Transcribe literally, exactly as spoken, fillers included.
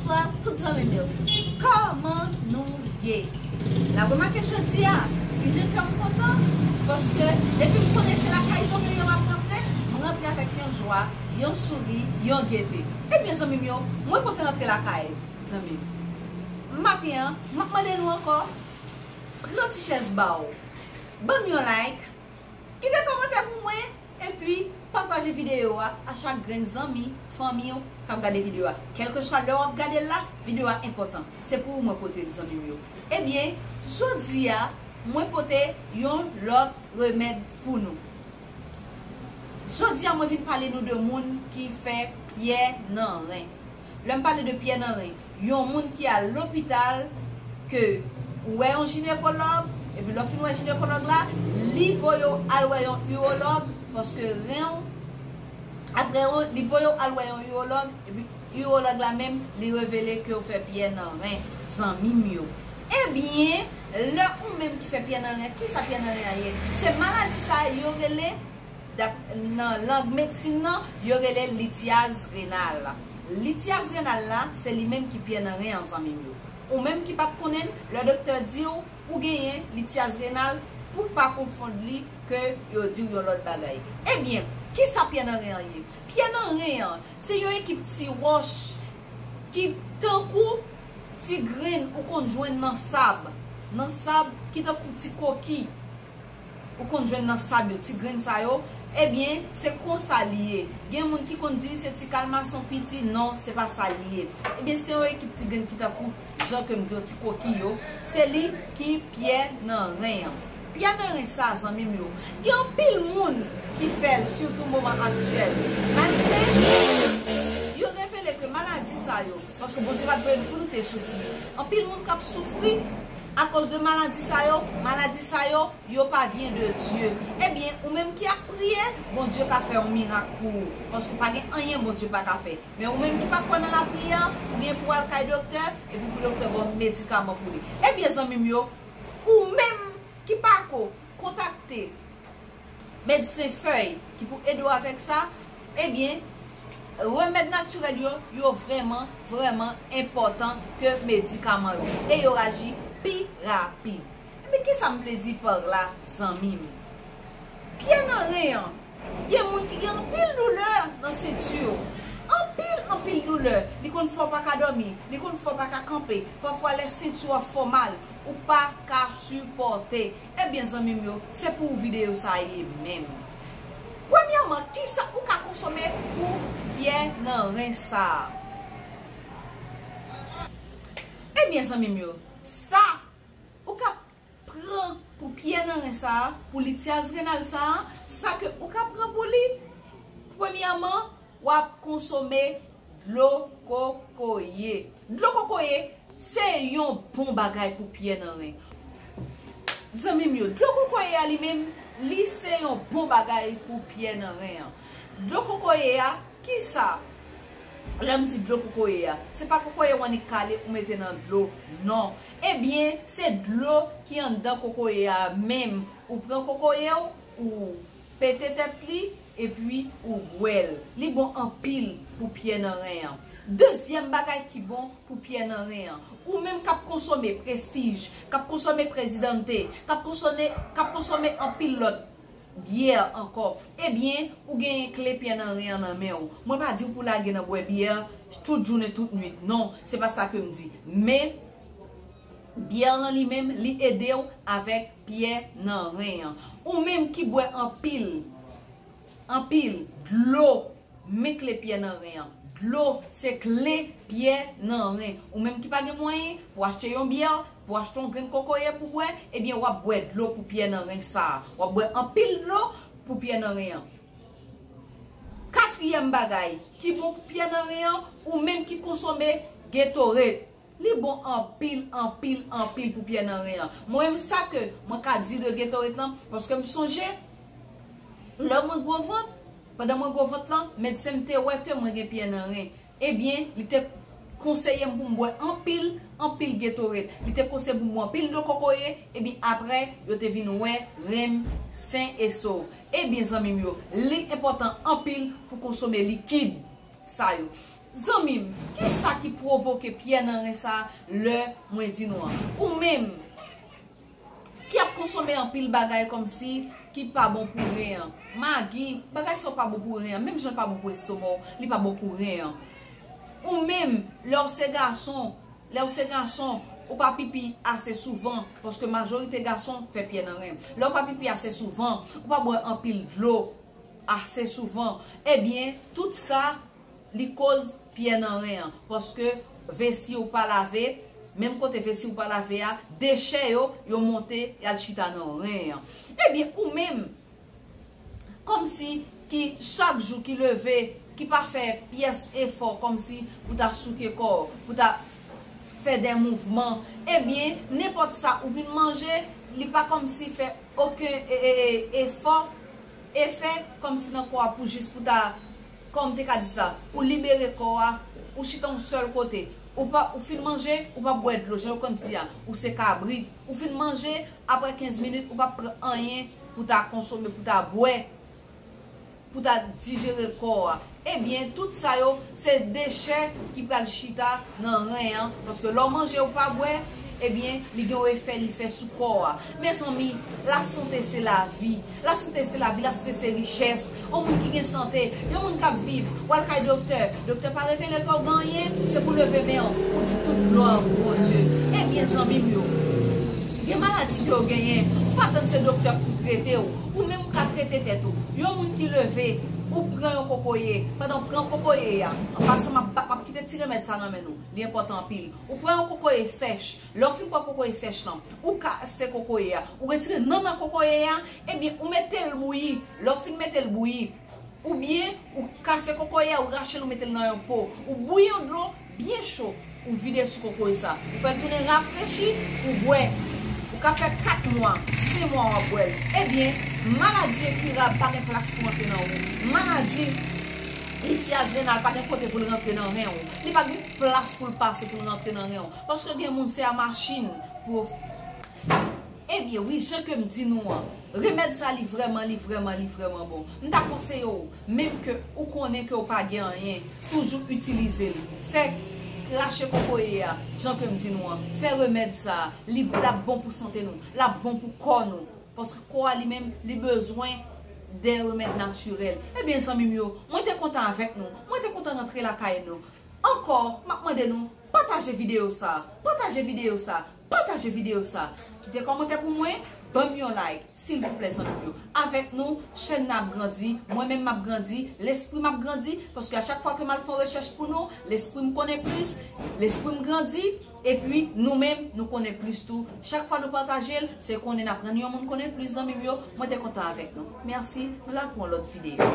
Bonswa tout zanmi m yo. Kòman nou ye? N ap remake jodi a, ki jan kè m kontan, paske depi m konnen se lakay zanmi m yo m ap rantre, m rantre avèk yon jwa, yon souri, yon gete. Ebyen zanmi m yo, mwen pote rantre lakay zanmi m. Maten an, m ap mande nou ankò, pran ti chèz ba w, ban m yon like, kite kòmantè pou mwen, epi pataje videyo a a chak grenn zanmi, fanmi w k ap gade videyo a. Kèlkeswa lè w ap gade l la, videyo a enpòtan. Se pou ou mwen pote l, zanmi m yo. Ebyen, jodi a, mwen pote yon lòt remèd pou nou. Jodi a, mwen vin pale nou de moun ki fè pyè nan ren. Lè m pale de pyè nan ren, yon moun ki al lopital, ke ou wè yon jinekològ, epi lè w fin wè jinekològ la, li voye w al wè yon iwològ, paske ren w, apre w, li voye w al wè yon iwològ, epi iwològ la menm, li revele ke w fè pyè nan ren, zanmi m yo. Ebyen, lè ou menm ki fè pyè nan ren, kisa pyè nan ren an ye? Se maladi sa yo rele, dap-, nan lang medsin nan, yo rele lityaz renal. Lityaz renal la, se li menm ki pyè nan ren an, zanmi m yo. Ou menm ki pa t konnen l, lè doktè di w ou genyen lityaz renal, pou w pa konfonn li ke yo di w yon lòt bagay. Ebyen, kisa pyè nan ren an ye? Pyè nan ren an, se yon ekip ti wòch ki tankou ti grenn ou konn jwenn nan sab. Nan sab, ki tankou ti koki ou konn jwenn nan sab yo, ti grenn sa yo, ebyen, se konsa li ye. Gen moun ki konn di se ti kalmason piti, non, se pa sa li ye. Ebyen, se yon ekip ti grenn ki tankou, jan ke m di yo, ti koki yo, se li ki pyè nan ren an. Pyè nan ren sa, zanmi m yo, gen anpil moun ki fè l, sitou moman aktyèl. Malgre yo revele ke maladi sa yo, paske Bondye pa t voye n pou nou te soufri. Anpil moun k ap soufri akoz de maladi sa yo, maladi sa yo, yo pa vyen de Dye. Ebyen, ou menm ki ap priye, Bondye ka fè yon mirak pou ou. Paske pa gen anyen Bondye pa ka fè. Men ou menm ki pa kwè nan lapriyè, ou gen pou al kay doktè, epi pou doktè ba w medikaman pou li. Ebyen, zanmi m yo, ou menm ki pa ko kontakte medsen fèy ki pou ede w avèk sa, ebyen, remèd natirèl yo, yo vrèman, vrèman enpòtan ke medikaman yo. E yo aji pi rapid. Men kisa m vle di pa la, zanmi m? Pyè nan ren an, gen moun ki gen anpil doulè nan senti yo. Anpil, anpil doulè. Li konn fè w pa ka dòmi, li konn fè w pa ka kanpe. Pafwa lè senti w ap fè w mal, ou pa ka sipòte. Ebyen, zanmi m yo, se pou ou videyo sa a ye menm. Premyèman, kisa ou ka konsome pou pyè nan ren sa a? Ebyen, zanmi m yo, sa ou ka pran pou pyè nan ren sa a, pou lityaz renal sa a, sa ke ou ka pran pou li, premyèman, w ap konsome dlo kokoye. Dlo kokoye, se yon bon bagay pou pyè nan ren. Zanmi m yo, dlo kokoye a li menm, li se yon bon bagay pou pyè nan ren an. Dlo kokoye a, kisa? Lè m di dlo kokoye a, se pa kokoye w annik kale ou mete nan dlo, non. Ebyen, se dlo ki anndan kokoye a menm. Ou pran kokoye w, ou pete tèt li, epi ou bwè l. Li bon anpil pou pyè nan ren an. Dezyèm bagay ki bon pou pyè nan ren an, ou menm k ap konsome Prestige, k ap konsome Presidente, k ap konsome, k ap konsome anpil lòt byè ankò, ebyen, ou genyen kle pyè nan ren an nan men w. Mwen pa di w pou lage nan bwè byè tout jounen, tout nwit. Non, se pa sa ke m di. Men, byè lan li menm, li ede w avèk pyè nan ren an. Ou menm ki bwè anpil, anpil dlo, men kle pyè nan ren an. Dlo se kle pyè nan ren. Ou menm ki pa gen mwayen pou achte yon byè, pou achte yon grenn kokoye pou bwè, ebyen, w ap bwè dlo pou pyè nan ren sa a. W ap bwè anpil dlo pou pyè nan ren an. Katriyèm bagay ki bon pou pyè nan ren an, ou menm ki konsome Gatorade. Li bon anpil, anpil, anpil pou pyè nan ren an. Mwen menm sa ke mwen ka di de Gatorade lan, paske m sonje, lè mwen gwo vant, pandan mwen gwo vant lan, medsen m te wè ke mwen gen pyè nan ren. Ebyen, li te konseye m pou m bwè anpil, anpil Gatorade. Li te konseye m pou m bwè anpil dlo kokoye, ebyen apre, yo te vin wè ren m sen e sov. Ebyen, zanmi m yo, li enpòtan anpil pou konsome likid sa yo. Zanmi m, kisa ki pwovoke pyè nan ren sa lè mwen di nou an? Ou menm ki ap konsome anpil bagay kòmsi ki pa bon pou ren an. Magi, bagay sa yo pa bon pou ren an. Menm jan l pa bon pou estoma w, li pa bon pou ren an. Ou menm, lè w se gason, lè w se gason, ou pa pipi ase souvan, paske majorite gason fè pyè nan ren. Lè w pa pipi ase souvan, ou pa bwè anpil dlo ase souvan, ebyen, tout sa, li koz pyè nan ren an. Paske vesi ou pa lave, menm kote vesi ou pa lave a, dechè yo, yo monte, y al chita nan ren an. Ebyen, ou menm, kòmsi ki chak jou ki leve, ki pa fè pyès efò, kòmsi pou ta souke kò w, pou ta fè de mouvman, ebyen, nenpòt sa ou vin manje, li pa kòmsi fè okenn e, e, e, efò, efè, kòmsi nan kò a pou jis pou ta, kòm te ka di sa, ou libere kò a, ou chita yon sèl kote. Ou pa, ou fin manje, ou pa bwè dlo, jan yo konn di a, ou se kabrit. Ou fin manje, apre kenz minit, ou pa pran anyen pou ta konsome, pou ta bwè, pou ta dijere kò a. Ebyen, tout sa yo, se dechè ki pral chita nan ren an, paske lè w manje ou pa bwè, ebyen, li gen yon efè li fè sou kò a. Mezanmi, lasante se lavi. Lasante se lavi, lasante se richès. Yon moun ki gen sante, yon moun k ap viv, w al kay doktè, doktè pa revele ke w gen anyen, se pou leve men w, pou di tout glwa pou Bondye. Ebyen, zanmi m yo, gen maladi ke w genyen, ou pa tann se doktè pou trete w, ou menm ou ka trete tèt ou. Yon moun ki leve, ou pran yon kokoye, pandan w pran kokoye a, an pasan m ap, m ap kite ti remèd sa nan men nou, li enpòtan anpil. Ou pran yon kokoye sèch, lè w fin pran kokoye sèch lan, ou kase kokoye a, ou retire nannan kokoye a, ebyen, ou mete l bouyi. Lè w fin mete l bouyi, oubyen ou kase kokoye a, ou rache l, ou mete l nan yon po, ou bouyi yon dlo byen cho, ou vide sou kokoye sa, ou fè l tounen rafrechi, ou bwè. Ou ka fè kat mwa, senk mwa w ap bwè l. Ebyen, maladi enkirab pa gen plas pou antre nan ou. Maladi litiyas renal pa gen kote pou l rantre nan ren ou. Li pa gen plas pou l pase pou l rantre nan ren ou. Paske gen moun se a machin pou yo. Ebyen, wi, jan ke m di nou an, remèd sa li vrèman, li vrèman, li vrèman bon. M ta konseye w, menm ke ou konnen ke w pa gen anyen, toujou itilize l. Fè rache kokoye a, jan ke m di nou an. Fè remèd sa, li, l ap bon pou sante nou, l ap bon pou kò nou. Paske kò a li menm, li bezwen de remèd natirèl. Ebyen, zanmi m yo, mwen te kontan avèk nou. Mwen te kontan rantre lakay nou. Ankò, m ap mande nou, pataje videyo sa, pataje videyo sa, pataje videyo sa. Kite kòmantè pou mwen, ban m yon like, silvouplè, zanmi m yo. Avèk nou, chèn nan ap grandi, mwen menm m ap grandi, lespri m ap grandi, paske a chak fwa ke m al fè yon rechèch pou nou, lespri m konnen plis, lespri m grandi, epi nou menm, nou konnen plis tou. Chak fwa nou pataje l, se konnen n ap rann yon moun konnen plis, zanmi m yo. Mwen te kontan avèk nou. Mèsi, nou la pou yon lòt videyo.